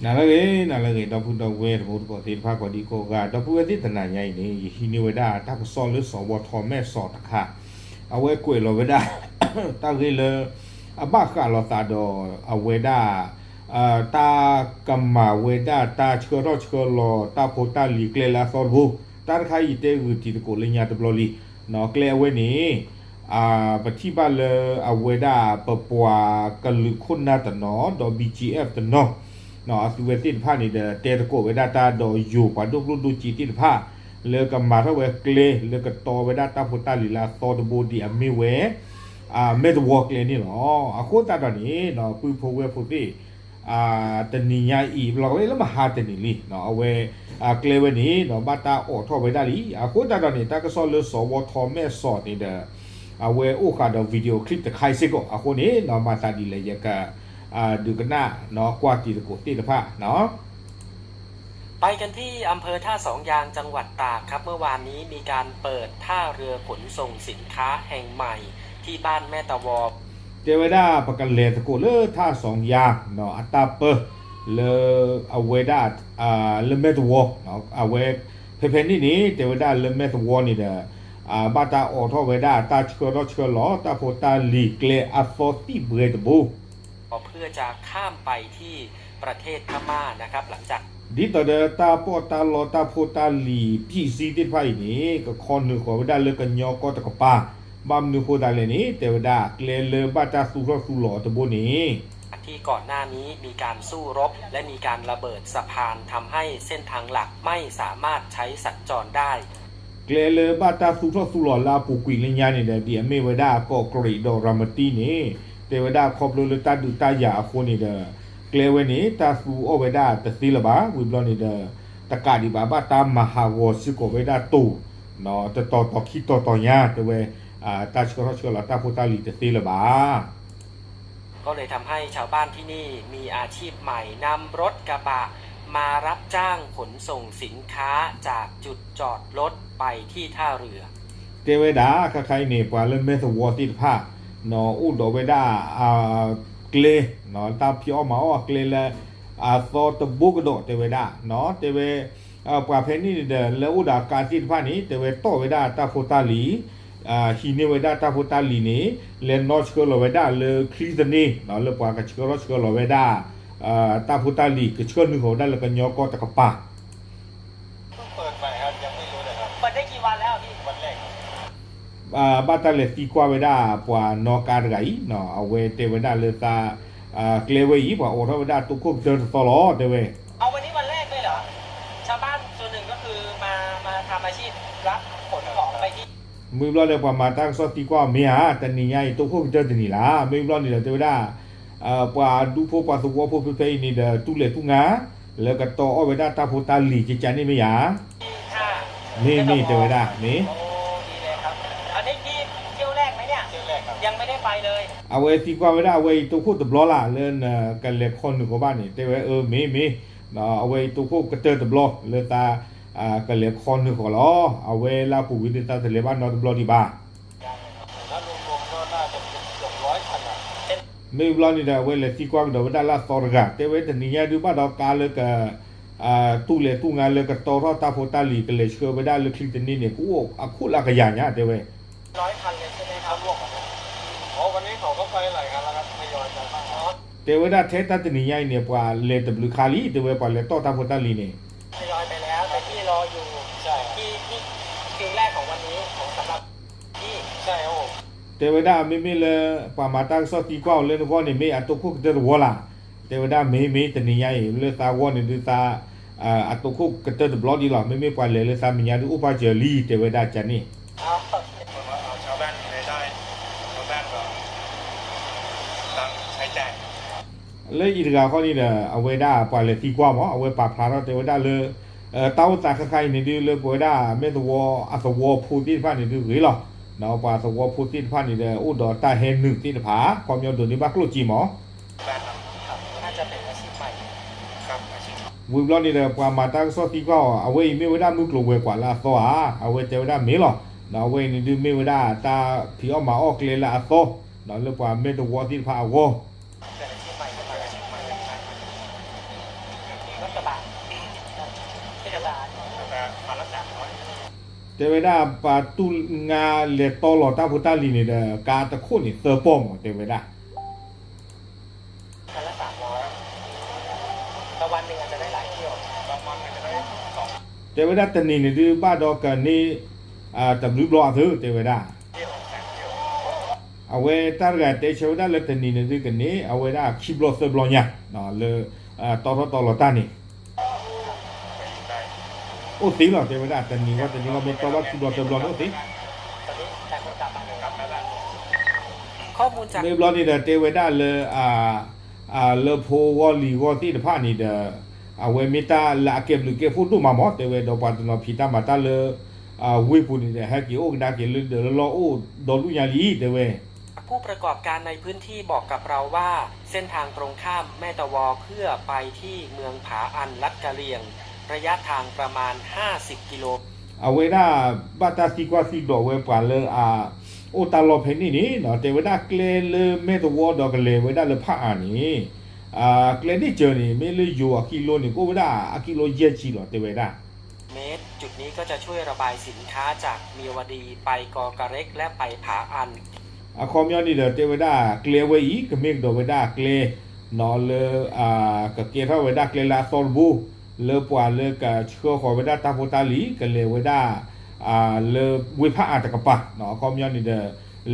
နၤလၢအဂ့ၤ နၤလၢအဂ့ၤ ဒီပုၢ်ဒီဝဲၢ်တံၤသကိးသ့ၣ်တဖၣ် ကိးဒံကိးဂၤ ဒီပုၢ်ဝဲၢ်သ့ၣ် တနၤညါအံၤန့ၣ် ယဟံးန့ၢ်ဝဲဒၣ်တၢ်ကစီၣ်လၢစီၤဝီထီမဲာ်စီၤတခါ, အဝဲကွဲးလီၤဝဲဒၣ် တၢ်ဂ့ၢ်လၢ အဘၣ်ဃးလိာ်သးဒီးအဝဲဒၣ် တၢ်ကမၤဝဲဒၣ်တၢ်ဆှၢထီၣ်ဆှၢလီၤ တၢ်ဖိတၢ်လံၤကျဲလၢအသီတဘိ, တၢ်တခါအံၤယတဲဂုာ်တံၤသကိးလၢညါတဘျီလံ, ကျဲအဝဲန့ၣ် ပထံၣ်ဘၣ်လၢအဝဲဒၣ်ပပှၤကလုာ်ခိၣ်နၢ်တနီၤ ဒီး ဘီ ကၠံ အ့ တနီၤ အသုဝဲသ့ၣ်တဖၣ်န့ၣ်ဒီး တဲသကိးဝဲဒၣ်တၢ်ဒီးယိၤပှၤဒိၣ်ကျိၣ်ဒိၣ်စ့သ့ၣ်တဖၣ် လၢကမၤထီၣ်ဝဲကျဲ လၢကတီဝဲဒၣ်တၢ်ဖိတၢ်လံၤလၢအသီတဘိဒ်အမ့ၢ်ဝဲ မဲာ်သဝီကျဲန့ၣ်လီၤ. အဃိသတးဒီးန့ၣ် ပုၢ်ဖိဝဲၢ်ဖိသ့ၣ် တနံၤညါအံၤ လီၤကဝဲလၢမဟါတနံၤလံ အဝဲ ကျဲဝဲန့ၣ် ဘၣ်တၢ်အိးထီၣ်ဝဲဒၣ်လံ. အဃိသတးဒီးန့ၣ် တၢ်ကစီၣ်လၢစီၤဝီထီမဲာ်စီၤန့ၣ်ဒီး အဝဲအိၣ်ဃာ်ဒီး video clip တခါအံၤစ့ၢ်ကီး အဃိန့ၣ် မၤသးဒ်လဲၣ် ယက ဒုးကနၣ်ကွၢ်တံၤသကိးသ့ၣ်တဖၣ် ไปกันที่อำเภอท่าสองยางจังหวัดตากครับ เมื่อวานนี้มีการเปิดท่าเรือขนส่งสินค้าแห่งใหม่ที่บ้านแม่ตะวอ တဲဝဲဒၣ် ပကလဲၤသကိးလၢထၣ်စီၤယါ အတၢ်ပၢ လၢ အဝဲဒၣ် လၢမဲာ်သဝီ အဝဲ ဖဲဖဲန့ၣ်န့ၣ် တဲဝဲဒၣ်လၢမဲာ်သဝီန့ၣ်ဒီး ဘၣ်တၢ်အိးထီၣ်ဝဲဒၣ်တၢ်ဆှၢထီၣ်ဆှၢလီၤ တၢ်ဖိတၢ်လံၤကျဲအသီသံၣ်ဘှဲတဘိ เพื่อจะข้ามไปที่ประเทศพม่านะครับ หลังจาก ဒ်သိးဒီးတၢ်ပီးတၢ်လီတၢ်ဖိတၢ်လံၤ ပံၣ်စံသ့ၣ်တဖၣ်အံၤန့ၣ် ကခီနုာ်ဃီၤဝဲဒၣ်လၢကညီကီၢ်တကပၤ, ဘၣ်မနုၤဃိသတးလဲၣ်န့ၣ် တဲဝဲဒၣ် ကျဲလၢဘၣ်တၢ်သူၣ်ထီၣ်သူၣ်လီၤတဘိန့ၣ် ที่ก่อนหน้านี้มีการสู้รบและมีการระเบิดสะพานทำให้เส้นทางหลักไม่สามารถใช้สัญจรได้ ကျဲလၢဘၣ်တၢ်သူၣ်ထီၣ်သူၣ်လီၤလၢအပူၤကွံာ်လၢညါန့ၣ်ဒီး ဒ်အမ့ၢ်ဝဲဒၣ်ကီးကြံးဒီးရၤမတံန့ၣ် တဲဝဲဒၣ်ခီဖျိလၢတၢ်ဒုးတၢ်ယၤအဃိန့ၣ်ဒီး ကျဲဝဲန့ၣ် တၢ်သူအီၣ်ဝဲဒၣ်တသ့လၢၤဘၣ်. ဝံၤဘျီန့ၣ်ဒီး တကးဒံးဘၣ် ဘၣ်တၢ်မၤဟးဂီၤစ့ၢ်ကီးဝဲဒၣ်တိၤ တတီၤတီၤခံတီၤတီၤညါ တဲဝဲ တၢ်ဆှၢထီၣ်ဆှၢလီၤ တၢ်ဖိတၢ်လံၤတသ့လၢၤဘၣ် ก็เลยทำให้ชาวบ้านที่นี่มีอาชีพใหม่นำรถกระบะมารับจ้างขนส่งสินค้าจากจุดจอดรถไปที่ท่าเรือ တဲဝဲဒၣ် ခါခါအံၤန့ၣ် ပှၤလၢမဲာ်သဝီသ့ၣ်တဖၣ် အိၣ်ဒီးဝဲဒၣ် ကျဲ တၢ်ဖံးအီၣ်မၤအီၣ်အကျဲလၢ အသီတဘိကဒီး တဲဝဲဒၣ် တဲဝဲ ပှၤဖဲန့ၣ်န့ၣ်ဒီး လၢအိၣ်ဒီးအကါသ့ၣ်တဖၣ်န့ၣ် တဲဝဲတီၢ်ဝဲဒၣ်တၢ်ဖိတၢ်လံၤ ဟံးန့ၢ်ဝဲဒၣ်တၢ်ဖိတၢ်လံၤန့ၣ် လဲၤနီၣ်ဆှၢလီၤဝဲဒၣ်လၢချံသန့ လၢပှၤကဆှၢထီၣ်ဆှၢလီၤဝဲဒၣ် တၢ်ဖိတၢ်လံၤ ကဆှၢနုာ်ဃီၤဝဲဒၣ်လၢကညီကီၢ်တကပၤ ဘၣ်တၢ်လဲၤသံကွၢ်ဝဲဒၣ် ပှၤနီၣ်ကါတဂၤအံၤ အဝဲတဲဝဲဒၣ်လၢသး ကျဲဝဲအံၤ ပှၤအိးထီၣ်ဝဲဒၣ်တိခိၣ်ကတၢၢ်တသီလီၤ တဲဝဲ မ့ၢ်ဘျီဒီး ပှၤမၤတၢ်ကစီၣ်သံကွၢ်အီၤ မ့ၢ်ဧါ တနံၤညါအံၤ တိခိၣ်ကတၢၢ်တနံၤလၢ် မ့ၢ်ဘျီန့ၣ်ဒီး တဲဝဲဒၣ် ပှၤဒူဖိပှၤသဝီဖိဖဲဖဲအံၤန့ၣ်ဒီး တူၢ်လဲၤတူၢ်ငါ လၢကတီအီၣ်ဝဲဒၣ်တၢ်ဖိတၢ်လံၤကကန့ၣ်မ့ၢ်ဧါ မ့ၢ်မ့ၢ်တဲဝဲဒၣ် မ့ၢ် အဝဲသံကွၢ်ဝဲဒၣ် အဝဲအံၤတိခိၣ်တဘျီလၢ် လၢနကလဲၤခီနုာ်ဃီၤဘၣ်န့ၣ် တဲဝဲ အၢ မ့ၢ်မ့ၢ် အဝဲအံၤတိခိၣ်ကတၢၢ်တဘျီ လၢသး ကလဲၤခီနုာ်ဃီၤလီၤ အဝဲလၢအပူၤကွံာ်ဒ်သးတလဲၤဘၣ်နီတဘျီဒံးဘၣ် မ့ၢ်ဘျီန့ၣ်ဒီး အဝဲလဲၤသံကွၢ်ကဒီးဝဲဒၣ်လၢအသီတဂၤ တဲဝဲတနံၤညါဒုးဘၣ်ဒီးကါလၢက တူၢ်လဲၤတူၢ်ငါလၢကတီထီၣ်တၢ်ဖိတၢ်လံၤ ကလဲၤဆှၢဝဲဒၣ်လၢချံသန့န့ၣ် ကအိၣ်အခိၣ်လၢအကယၤညါ တဲဝဲ တဲဝဲဒၣ်ထဲတၢ်တနံၤညါအံၤန့ၣ် ပှၤလဲၤတဘျုးခါလံ တဲဝဲပှၤလဲၤတီၢ်တၢ်ဖိတၢ်လံၤန့ၣ် တဲဝဲဒၣ်မ့မ့ၢ်လၢ ပှၤမၤတၢ်ကစီၣ်သံကွၢ်အီၤလၢနဂီၢ်န့ၣ် မ့ၢ်အတိခိၣ်ကတၢၢ်တဝီလၢ် တဲဝဲဒၣ်မ့မ့ၢ်တနံၤညါအံၤ လၢသးဂီၢ်န့ၣ်ဒုးသး အတိခိၣ်ကတၢၢ်တဘျီဒံးလီၤ မ့မ့ၢ်ပှၤလဲၤလၢသးမဲာ်ညါဒုးအိၣ်ပာ်စၢၤလံ တဲဝဲဒၣ်ကန့ၣ် လၢအံၤတဂၤဃီန့ၣ်ဒီး အဝဲဒၣ်ပှၤလဲၤသံကွၢ်မး အဝဲပာ်ဖျါထီၣ်တဲဝဲဒၣ်လၢ တၢ်အိၣ်သးခဲခါအံၤန့ၣ်ဒုး လၢပဝဲဒၣ်မဲာ်သဝီအသဝီဖိသ့ၣ်တဖၣ်န့ၣ်ဒုးဂ့ၤလီၤ. ပှၤသဝီဖိသ့ၣ်တဖၣ်န့ၣ်ဒီး အိၣ်ဒီးတၢ်ဟဲနုာ်သ့ၣ်တဖၣ် ခီပညီဒိးန့ၢ်ဘၣ်ကျိၣ်စ့မး ဝံၤဘျီန့ၣ်ဒီး ပှၤမၤတၢ်ကစီၣ်သံကွၢ်အီၤ အဝဲအံၤမ့ၢ်ဝဲဒၣ်မုၢ်ကျိၤဝဲၤကွာ်လၢအသီဧါ အဝဲတဲဝဲဒၣ်မ့ၢ်လီၤ. အဝဲအံၤန့ၣ်ဒုးမ့ၢ်ဝဲဒၣ်တၢ်ဖံးအီၣ်မၤအီၣ်ကျဲလၢအသီ လၢပှၤမဲာ်သဝီသ့ၣ်တဖၣ်အဂီၢ် တဲဝဲဒၣ်ပှၤတူၢ်ငါလဲၤတီလီၤတၢ်ဖိတၢ်လံၤန့ၣ်ဒီး ကါတခိၣ်န့ၣ်သၢပီၢ်မး တဲဝဲဒၣ် တဲဝဲဒၣ်တနံၤန့ၣ်ဒုးဘၣ်ဒီးကန့ၢ် တဘျုးဘျီအသၢ တဲဝဲဒၣ် အဝဲတၢ်တဂၤတဲဆၢဝဲဒၣ်လၢတနံၤန့ၣ်ဒုးကန့ၢ် အဝဲဒၣ်ခံဘျီသၢဘျီညါ လၢ တီထီၣ်တီလီၤတၢ်န့ၣ် အိၣ်သ့လီၤ တဲဝဲဒၣ် တနံၤဂီၢ်တနံၤဂီၢ်မ့ၢ်တီဘၣ်ခံဘျီသၢဘျီန့ၣ်အိၣ်သ့ မ့ၢ်ဘျီန့ၣ်ဒီးတဲဝဲဒၣ်လၢ လၢဖိဂီၢ်လံၤဂီၢ်သ့ၣ်တဖၣ်န့ၣ်ဒီး အဝဲမ့ၢ်တၢ်လၢအကဲဘျုးကဲဖှိၣ်ဒိၣ်မးမး တဲဝဲဒီးပှၤတနီၤဖံးတၢ်မၤတၢ်လၢ ဝ့ၢ်ပူၤန့ၣ်ဒီး ဟဲက့ၤအိၣ်ကဒါက့ၤလၢဒၢးလၢလီၢ်အိၣ်ဒီးလူညါလံ တဲဝဲ ผู้ประกอบการในพื้นที่บอกกับเราว่า เส้นทางตรงข้ามแม่ตะวอเพื่อไปที่เมืองผาอันลัดกะเหรี่ยง ระยะทางประมาณ ห้าสิบกิโล အဝဲဒၣ် ဘၣ်တၢ်သံကွၢ်သံဒိးဝဲပှၤလၢအ အိၣ်တၢ်လီၢ်ဖဲန့ၣ်န့ၣ် တဲဝဲဒၣ်ကျဲလၢမဲၢ်တဝီဒီးကလဲၤဝဲဒၣ်လၢဖးအါန့ၣ် ကျဲန့ၣ်စၢၤန့ၣ် မ့ၢ်လၢယိၤအကံလိန့ၣ် ကအိၣ်ဝဲဒၣ်အကံလိယဲၢ်ဆံလီၤ တဲဝဲဒၣ် เมตร จุดนี้ก็จะช่วยระบายสินค้าจากเมียวดีไปกอการเล็กและไปผาอัน အခီပညီန့ၣ်ဒီးတဲဝဲဒၣ်ကျဲဝဲအံၤ ကမ့ၢ်ကဒီးဝဲဒၣ်ကျဲ လၢ ကကဲထီၣ်ဝဲဒၣ်ကျဲလၢအသီတဘိ လၢပှၤလၢကဆှၢဃီၤဝဲဒၣ်တၢ်ဖိတၢ်လံၤ ကလဲၤဝဲဒၣ် လၢဝ့ၢ်ဖးအါတကပၤ အခီပညီန့ၣ်ဒီး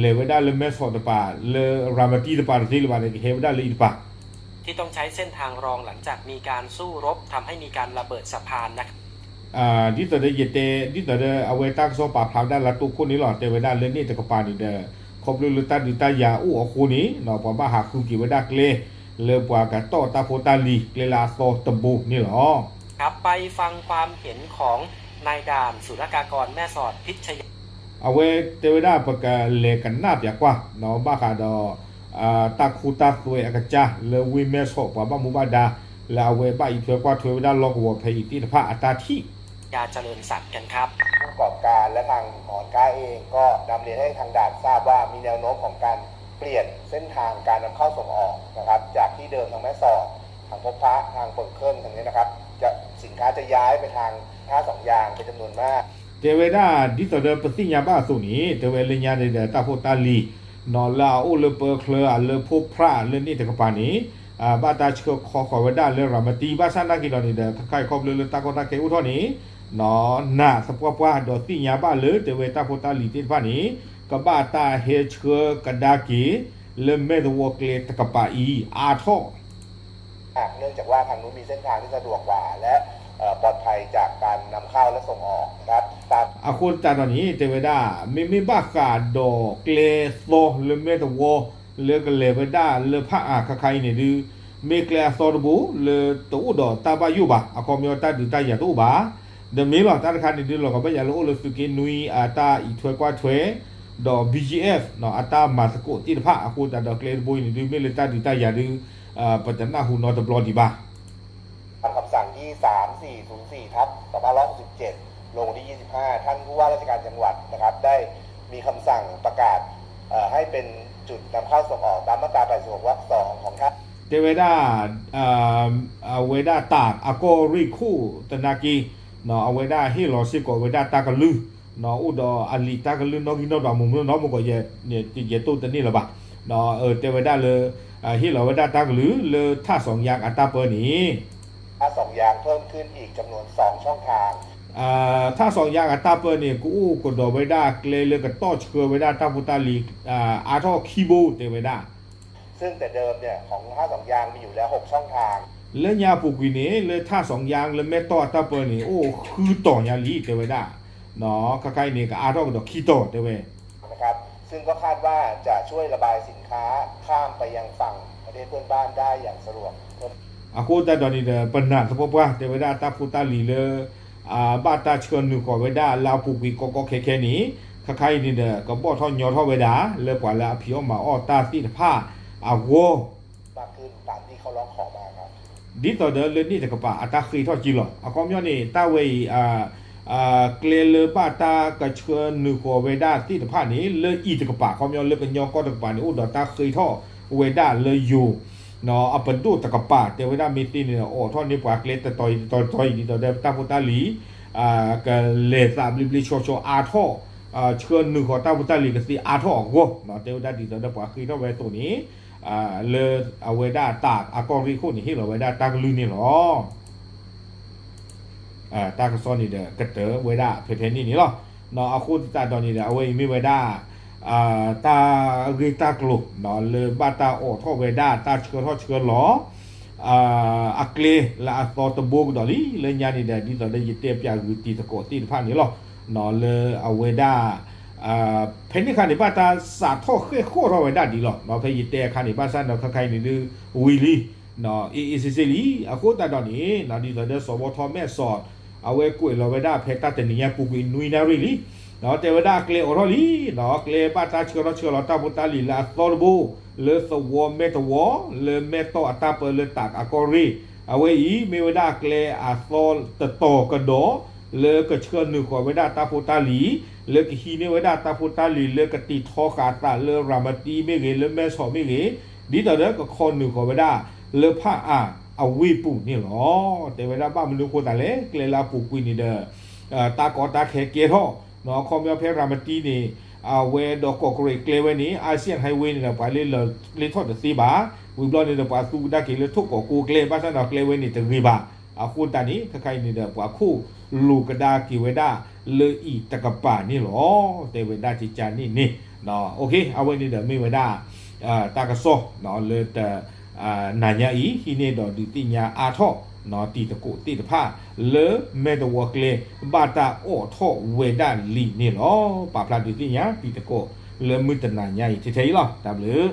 လဲၤဝဲဒၣ်လၢမဲၢ်ဆီးတပၤ လၢရၤမတံတပၤတသ့လၢၤဘၣ်န့ၣ် ကဟဲဝဲဒၣ်လၢအံၤတပၤ ที่ต้องใช้เส้นทางรองหลังจากมีการสู้รบทำให้มีการระเบิดสะพานนะครับ ဒ်သိးဒီးယတဲ ဒ်သိးဒီးအဝဲတၢ်ကစီၣ်ပာ်ဖျါဝဲဒၣ်လၢတိခိၣ်န့ၣ်လီၤ တဲဝဲဒၣ်လၢန့ၣ်တကပၤန့ၣ်ဒီး ခီဖျိလၢတၢ်ဒုးတၢ်ယၤအိၣ်အဃိန့ၣ် ပှၤဘၣ်ဟးဃုက့ၤဝဲဒၣ်ကျဲ လၢပှၤကတီၢ်တၢ်ဖိတၢ်လံၤ ကျဲလၢအသီတဘိန့ၣ်လီၤ ครับ ไปฟังความเห็นของนายด่าน ศุลกากรแม่สอดพิชยา အဝဲတဲဝဲဒၣ်ပကလဲၤကနၣ်ပၠးကွၢ် ဘၣ်ဃးဒီး တၢ်ခိတၢ်သွဲအကစၢ် လၢဝ့ၢ်မဲၢ်ဆီးပှၤဘၣ်မူဘၣ်ဒါ လၢအဝဲဘၣ်အံးထွဲကွၢ်ထွဲဝဲဒၣ်လီၢ်ကဝီၤဖဲအံၤသ့ၣ်တဖၣ်အတၢ်ထံၣ် ยาเจริญศักดิ์กันครับ ผู้ประกอบการและทางหอการค้าเองก็นำเรียนให้ทางด่านทราบว่ามีแนวโน้มของการเปลี่ยนเส้นทางการนำเข้าส่งออกนะครับจากที่เดิมทางแม่สอดทางพบพระทางเปิ่งเครื่องทางนี้นะครับจะสินค้าจะย้ายไปทางท่าสองยางเป็นจำนวนมาก တဲဝဲဒၣ် ဒ်သိးဒီးပသ့ၣ်ညါဘၣ်အသိးန့ၣ် တဲဝဲလၢညါန့ၣ်ဒီးတၢ်ဖိတၢ်လံၤ နီၢ်လၢအအိၣ်လၢပၢချၢအလၢဖိဖြၣ်လၢန့ၣ်တကပၤန့ၣ် ဘၣ်တၢ်ဆှၢခီဃီၤဝဲဒၣ်လၢရၤမတံ ဘၣ်ဆၣ်နာ်က့ၤဒီးန့ၣ်ဒီး ခဲခါအံၤခီဖျိလၢတၢ်ကီတၢ်ခဲအိၣ်ထီၣ်န့ၣ် နီၢ် နးသပှၢ်ပှၢ်ဒီးသ့ၣ်ညါဘၣ်လၢတဲဝဲတၢ်ဖိတၢ်လံၤသ့ၣ်တဖၣ်န့ၣ် ကဘၣ်တၢ်ဟဲဆှၢကဒါက့ၤ လၢမဲၢ်တဝီကျဲတကပၤအံၤ အါထီၣ် เนื่องจากว่าทางนู้นมีเส้นทางที่สะดวกกว่าและเอ่อปลอดภัยจากการนำเข้าและส่งออกนะครับตาม အဃိသတးဒီးန့ၣ် တဲဝဲဒၣ် မ့မ့ၢ်ဘၣ်ဃးဒီးကျဲသီလၢမဲၢ်တဝီ လၢကလဲၤဝဲဒၣ်လၢဖးအါခဲခါအံၤန့ၣ်ဒုး မ့ၢ်ကျဲအသီတဘိ လၢတအိၣ်ဒီးတၢ်ဘၣ်ယိၣ်ဘၣ် အခီပညီတၢ်ဒုးတၢ်ယၤတအိၣ်ဘၣ် ဒီးမ့ၢ်လီၤတၢ်တခါန့ၣ်ဒုး လီၤကဘၣ်ယၤလၢအိၣ်လၢသုးက့နွံအတၢ်အံးထွဲကွၢ်ထွဲ ဒီး ဘီၣ်ကၠံၣ်အ့ၣ် အတၢ်မၤသကိးသ့ၣ်တဖၣ် အဃိသတးဒီးကျဲတဘိအံၤန့ၣ်ဒုး မ့ၢ်လၢတၢ်ဒုးတၢ်ယၤဒုး ပတနၢ်ဟူနီတဘျီဒံးဘၣ် ตามคำสั่งที่สามสี่ศูนย์สี่ทับสองพันห้าร้อยหกสิบเจ็ด ลงวันที่ยี่สิบห้า ท่านผู้ว่าราชการจังหวัดนะครับได้มีคำสั่งประกาศเอ่อให้เป็นจุดนำเข้าส่งออกตามมาตราแปดสิบหกวรรคสองของท่าน တဲဝဲဒၣ် အဝဲဒၣ်တၢ်အကီၢ်ရ့ၣ်ခိၣ်သနာ်က့ အဝဲဒၣ်ဟ့ၣ်လီၤစ့ၢ်ကီးဝဲဒၣ်တၢ်ကလုၢ် အိၣ်ဒီးအလံာ်တၢ်ကလုၢ်နီၣ်ဂံၢ်နီၣ်ဒွးမုၢ်မုၢ်နီၢ်မုၢ်ကီး ယဲတိၢ်တန့ၢ်လၢၤဘၣ် တဲဝဲဒၣ်လၢ ဟ့ၣ်လီၤဝဲဒၣ်တၢ်ကလုၢ်လၢထၣ်စီၤယါအတၢ်ပၢန့ၣ် ท่าสองยางเพิ่มขึ้นอีกจำนวนสองช่องทาง ထၣ်စီၤယါအတၢ်ပၢန့ၣ် ကအိၣ်ကဒီးဝဲဒၣ်ကျဲလၢကတီၢ်ဆှၢဝဲဒၣ်တၢ်ဖိတၢ်လံၤ အါထီၣ်ခံဘိတဲဝဲဒၣ် ซึ่งแต่เดิมเนี่ยของท่าสองยางมีอยู่แล้วหกช่องทาง လၢညါအပူၤကွံာ်န့ၣ် လၢထၣ်စီၤယါလၢမဲၢ်တီၢ်အတၢ်ပၢန့ၣ် အိၣ်ဃုတီၤညါလံတဲဝဲဒၣ် ခဲခါအံၤန့ၣ် ကအါထီၣ်ကဒီးခံတီၤတဲဝဲ นะครับ ซึ่งก็คาดว่าจะช่วยระบายสินค้าข้ามไปยังฝั่งประเทศเพื่อนบ้านได้อย่างสะดวกเพิ่ม အဃိသတးဒီးန့ၣ်ဒီး ပနာ်သပှၢ်ပှၢ် တဲဝဲဒၣ်တၢ်ဖိတၢ်လံၤလၢ ဘၣ်တၢ်ဆှၢနုာ်ဃီၤဝဲဒၣ်လၢအပူၤကွံာ်ကီကီခဲခဲန့ၣ် ခဲခါအံၤန့ၣ်ဒီး ကဘီၣ်ထီၣ်ညီထီၣ်ဝဲဒၣ် လၢပှၤလၢအဖံးအီၣ်မၤအီၣ်တၢ်သ့ၣ်တဖၣ်အဂီၢ် มากขึ้นตามที่เขาร้องขอมาครับ ဒ်သိးဒီးလၢန့ၣ်တကပၤအတၢ်ဃ့ထီၣ်က့လီၤ. အခီပညီန့ၣ် တၢ်ဝဲအံၤ ကျဲလၢဘၣ်တၢ်ကဆှၢနုာ်ဃီၤဝဲဒၣ်သ့ၣ်တဖၣ်န့ၣ် လၢအံၤတကပၤ အခီပညီလၢကညီကီၢ်တကပၤန့ၣ် အိၣ်ဒီးတၢ်ဃ့ထီၣ်ဝဲဒၣ်လၢယိၤ အပဒိၣ်တကပၤ တဲဝဲဒၣ်မ့ၢ်သ့န့ၣ် အိးထီၣ်န့ၢ်ပှၤကျဲတတီၤအံၤတတီၤတတီၤအံၤ ဒ်သိးဒီးတၢ်ဖိတၢ်လံၤ ကလဲၤသးဘျ့ဘျ့ဆှီဆှီအါထီၣ်, ဆှၢနုာ်ဃီၤတၢ်ဖိတၢ်လံၤကသ့အါထီၣ်အဂီၢ်, တဲဝဲဒၣ်ဒ်သိးဒီးပှၤဃ့ထီၣ်ဝဲအသိးန့ၣ်, လၢအဝဲဒၣ်တၢ်အကီၢ်ရ့ၣ်ခိၣ်န့ၣ် ဟ့ၣ်လီၤဝဲဒၣ်တၢ်ကလုၢ်န့ၣ်လီၤ. တၢ်ကစီၣ်န့ၣ်ဒီးကတၢၢ်ဝဲဒၣ်ဖဲဖဲန့ၣ်န့ၣ်လီၤ. အဃိသတးဒီးန့ၣ်ဒီး အဝဲအံၤမ့ၢ်ဝဲဒၣ် တၢ်ဂ့ၢ်တၢ်ကျိၤ လၢဘၣ်တၢ်အိးထီၣ်ဝဲဒၣ်တၢ်ဆှၢထီၣ်ဆှၢလီၤ အကျဲလၢအသီတဘိကဒီးလံ လၢညါန့ၣ်ဒီး ဒ်သိးဒီးယတဲပၠးဂုာ်တံၤသကိးသ့ၣ်တဖၣ်န့ၣ်လီၤ. လၢအဝဲဒၣ် ဖဲန့ၣ်အခါန့ၣ် ဘၣ်တၢ်စးထီၣ်ဃဲၣ်ဃီၣ်ထီၣ်ဝဲဒၣ်ဒ်လီၤ. ဖဲယတဲအခါန့ၣ် ဘၣ်ဆၣ်ဒီးခဲခါအံၤန့ၣ်ဒုး ဝံၤလံ အ့ၣ်အ့ၣ်စ့ၣ်စ့ၣ်လံ. အဃိသတးဒီးန့ၣ် ဒ်သိးဒီးစီၤဘီထီၣ်မဲာ်စီၤ အဝဲကွဲးလီၤဝဲဒၣ်ဖဲတၢ်တနံၤညါပူၤကွံာ်နွံနၣ်ရံၣ်လံ တဲဝဲဒၣ်အကျဲအိးထီၣ်လံ, ကျဲဘၣ်တၢ်ဆှၢထီၣ်ဆှၢလီၤတၢ်ဖိတၢ်လံၤလၢအသီတဘိ လၢသဝီမဲၢ်တဝီ လၢမဲၢ်တီၢ်အတၢ်ပၢလၢတၢ်အကီၢ်ရ့ၣ်, အဝဲအံၤမ့ၢ်ဝဲဒၣ်အကျဲအသီတတီၤကဒီး လၢကဆှၢနုာ်ဃီၤဝဲဒၣ်တၢ်ဖိတၢ်လံၤ, လၢကဟံးန့ၢ်ဝဲဒၣ်တၢ်ဖိတၢ်လံၤ လၢကတံၤထီဃာ်သးလၢရၤမတံမ့ၢ်ဂ့ၤ လၢမဲၢ်ဆီးမ့ၢ်ဂ့ၤ, ဒ်သိးဒီးကခီနုာ်ဃီၤဝဲဒၣ်လၢဖၣ်အၣ်အဝ့ၢ်ပူၤန့ၣ်လီၤ. တဲဝဲဒၣ်ဘၣ်မနုၤအဃိသတးလဲၣ် ကျဲလၢအပူၤကွံာ်န့ၣ်ဒီး တၢ်ကီတၢ်ခဲကဲထီၣ် အခီပညီဖဲရၤမတံန့ၣ် အဝဲဒီးကီးကရ့းကျဲဝဲန့ၣ် Asian Highway န့ၣ်ဒီး ပှၤလ့လၢၢ်လ့ထီၣ်တသ့ဘၣ်. ဝံၤဘျီန့ၣ်ဒီး ပှၤသူကဒါက့ၤလၢထိၣ်ကီးကိးကျဲ ဘၣ်ဆၣ်ဒီးကျဲဝဲန့ၣ်တဂ့ၤဘၣ်. အဃိသတးန့ၣ် ခဲခါအံၤန့ၣ်ဒီး ပှၤခိၣ်လိာ်ကဒါက့ၤဝဲဒၣ်လၢအံၤတကပၤန့ၣ်လီၤ. တဲဝဲဒၣ်ကကန့ၣ်န့ၣ် အဝဲန့ၣ်ဒီးမ့ၢ်ဝဲဒၣ် တၢ်ကစီၣ်လၢတ နၤညါအံၤ ဟံးန့ၢ်ဒီးဒုးသ့ၣ်ညါအါထီၣ် တံၤသကိးသ့ၣ်တဖၣ် လၢမဲၢ်တဝီကျဲ ဘၣ်တၢ်အိးထီၣ်ဝဲဒၣ်လံန့ၣ်လီၤ. ပာ်ဖျါဒုးသ့ၣ်ညါတံၤသကိး လၢမုၢ်တနၤညါအံၤထဲထဲအံၤလီၤ. တၢ်ဘျုး